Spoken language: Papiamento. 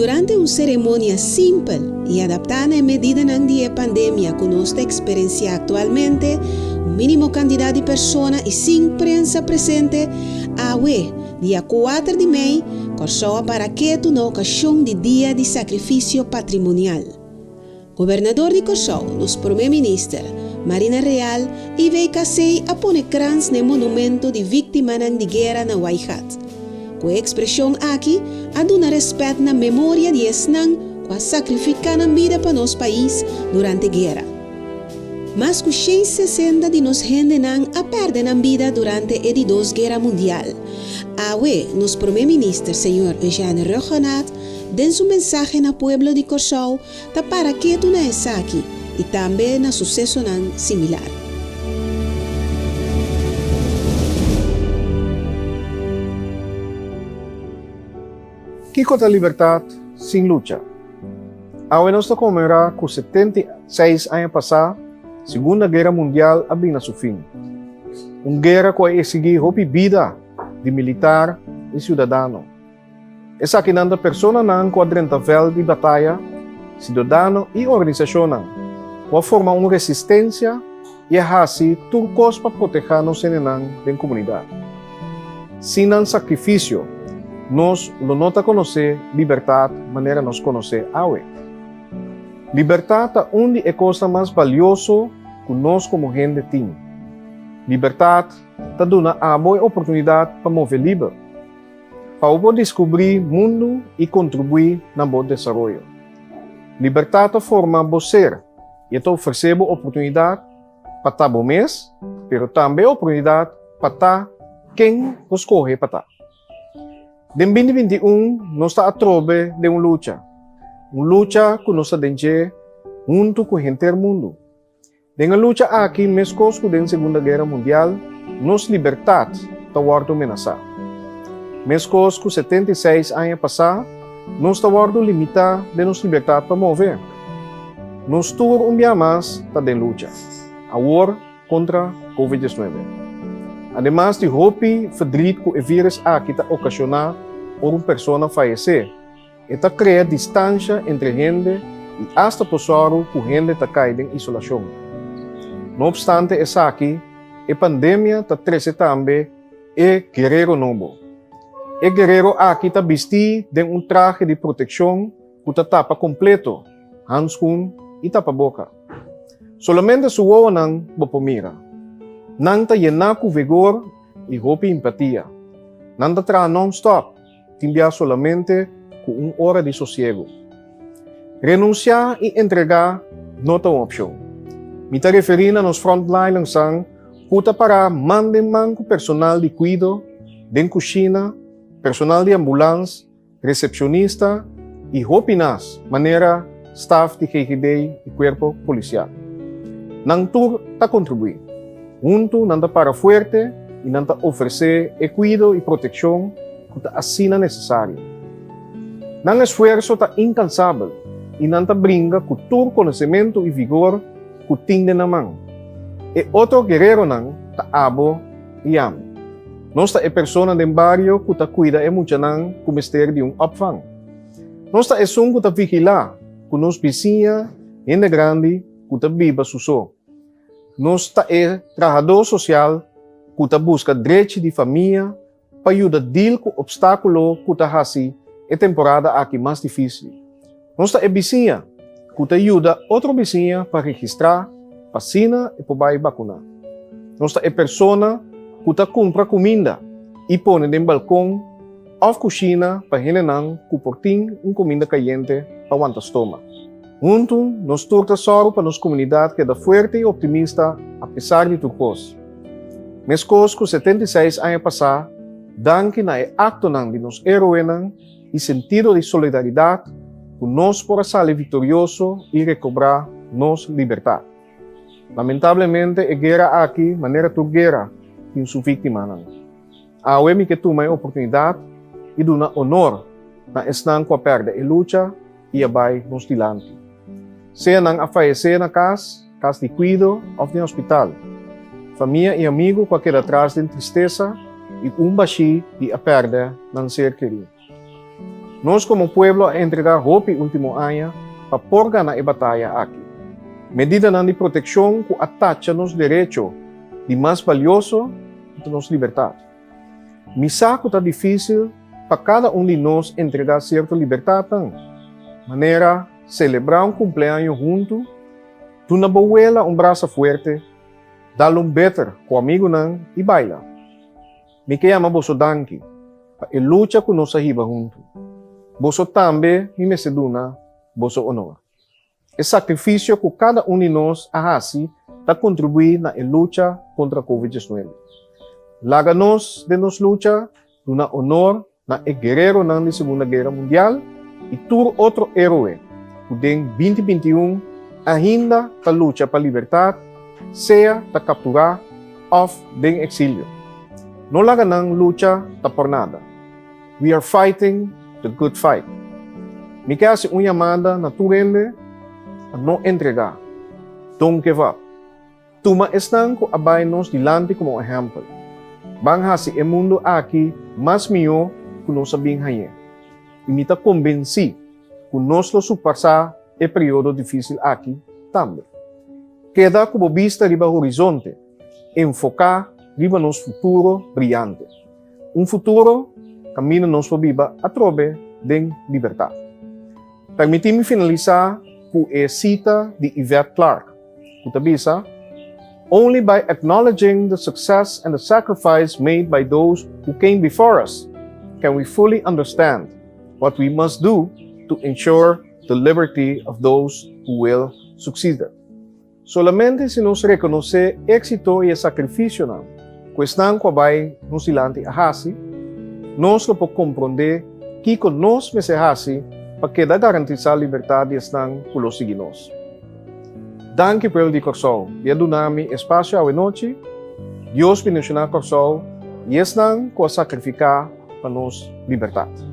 Durante un seremonia simpel i adaptá na e medidanan di e pandemia ku nos ta eksperensiá aktualmente, un mínimo kantidat di persona i sin prensa presente, awe, dia kuater di mei, Kòrsou a para ketu na okashon di Dia di Sakrifisio Patrimonial. Gobernador di Kòrsou, nos Promé Minister, Marina Real i VKC a pone krans na e monumento di víktimanan di guera na Waaigat. Ku e ekspreshon aki a duna rèspèt na memoria di esnan ku a sakrifiká nan bida pa nos pais durante guera. Mas ku 160 di nos hendenan a pèrdè nan bida durante e di dos guera mundial. Awe nos Promé Minister señor Eugène Rhuggenaath den su mensahe na pueblo di Kòrsou ta para ketu na esaki i tambe na susesonan similar. Kiko ta libertat sin lucha? Awe nos ta konmemorá ku 76 aña pasá Segunda Guera Mundial a bin na su fin. Un guera ku a eksigí hopi bida di militar i siudadano. Esakinan ta personanan ku a drenta vèlt di bataya, siudadano i organisashonnan ku a forma un resistensia i a hasi tur kos pa protehá nos hendenan den komunidat. Sin nan sakrifisio, nos lo no ta konosé libertat manera nos konosé awe. Libertat ta un di e kosnan mas balioso ku nos komo hende tin. Libertat ta duna abo e oportunidat pa move liber. Pa bo por diskubrí mundu i kontribuí na bo desaroyo. Libertat ta forma bo ser i e ta ofresé bo oportunidat pa ta bo mes, pero tambe oportunidat pa ta ken bo skohe pa ta. Den 2021 nos ta atrobe den un lucha, un lucha ku nos ta den dje huntu ku henter mundu. Den e lucha aki, meskos ku den Segunda Guera Mundial, nos libertat ta wòrdu menasá. Meskos ku 76 aña pasá, nos ta wòrdu limitá den nos libertat pa move. Nos tur un bia mas ta den lucha, awor kontra Covid 19. Ademas di hopi verdriet ku e vírus aki ta okashoná ora un persona fayesé, E ta krea distansha entre hende i asta por sòru ku hende ta kai den isolashon. No opstante esaki, e pandemia ta trese tambe e guerero nobo. E guerero aki ta bistí den un trahe di protekshon ku ta tapa kompleto, hanskun i tapaboka. Solamente su wowonan bo por mira. Nan ta yená ku vigor i hopi empatia. Nan ta traha nònstòp. Tin bia solamente ku un ora di sosiegu. Renunsiá i entregá no ta un opshon. Mi ta referí na nos frontlinersan ku ta pará man den man ku personal di kuido, den kushina, personal di ambulans, resepshonista i hopi nas manera staf di GGD i kuerpo polisial. Nan tur ta kontribuí. Huntu nan ta para fuerte i nan ta ofresé e kuido i protekshon ku ta asina nesesario. Nan esfuerso ta inkansabel i nan ta bringa ku tur konosementu i vigor ku tin den nan man. E otro guereronan ta abo i ami. Nos ta e persona den bario ku ta kuida e muchanan ku mester di un opvang. Nos ta esun ku ta vigilá ku nos bisiña, hende grandi ku ta biba su so. Nos ta e trahadó sosial ku ta buska drechi di famia pa yuda deal ku opstákulo ku ta hasi e temporada aki mas difísil. Nos ta e bisiña ku ta yuda otro bisiña pa registrá pa asina e por bai bakuná. Nos ta e persona ku ta kumpra kuminda i pone den balkon òf kushina pa hendenan ku por tin un kuminda kayente pa wanta stoma. Huntu, nos tur ta sòru pa nos komunidat keda fuerte i optimista apesar di tur kos. Meskos ku 76 aña pasá, danki na e aktonan di nos héroenan i sentido di solidaridat ku nos por a sali viktorioso i rekobrá nos libertat. Lamentablemente e guera aki, manera tur guera, tin su víktimanan. Awe mi ke tuma e oportunidat i duna onor na esnan ku a pèrdè e lucha i a bai nos dilanti. Sea nan a fayesé na kas, kas di kuido òf den hospital. Famia i amigu ku a keda atras den tristesa i un bashí di a pèrdè nan ser kerí. Nos komo pueblo a entregá hopi último aña pa por gana e bataya aki. Medidanan di protekshon ku a tacha nos derecho di mas balioso ku ta nos libertat. Mi sa ku ta difísil pa kada un di nos entregá sierto libertatnan, manera selebrá un kumpleaño huntu, duna bo wela un brasa fuerte, dal un beter ku amigunan i baila. Mi ke yama boso danki pa e lucha ku nos a hiba huntu. Boso tambe mi mester duna boso onor. E sakrifisio ku kada un di nos a hasi ta kontribuí na e lucha kontra Covid 19. Laga nos den nos lucha duna onor na e guereronan di Segunda Guera Mundial i tur otro héroe ku den 2021 ainda ta lucha pa libertat, sea ta kapturá òf den eksilio. No laga nan lucha ta por nada. We are fighting the good fight. Mi ke hasi un yamada na tur hende pa no entregá. Don't give up. Tuma esnan ku a bai nos dilanti komo ehèmpel. Ban hasi e mundu aki mas mihó ku nos a bin hañ'é. I mi ta kombensí ku nos lo supasá e periodo difísil aki tambe. Keda ku bo bista riba horizonte, enfoká riba nos futuro briante. Un futuro kaminda nos por biba atrobe den libertat. Permití mi finalisá ku e sita di Yvette Clarke, ku ta bisa, Only by acknowledging the success and the sacrifice made by those who came before us can we fully understand what we must do to ensure the liberty of those who will succeed. Solamente si nos rekonosé éksito i e sakrifisionan ku esnan ku a bai nos dilanti a hasi, nos lo por komprondé kiko nos mester hasi pa keda garantisá libertat di esnan ku lo sigui nos. Danki pueblo di Kòrsou di a duna mi espasio awe nochi. Dios bendishoná Kòrsou i esnan ku a sakrifiká pa nos libertat.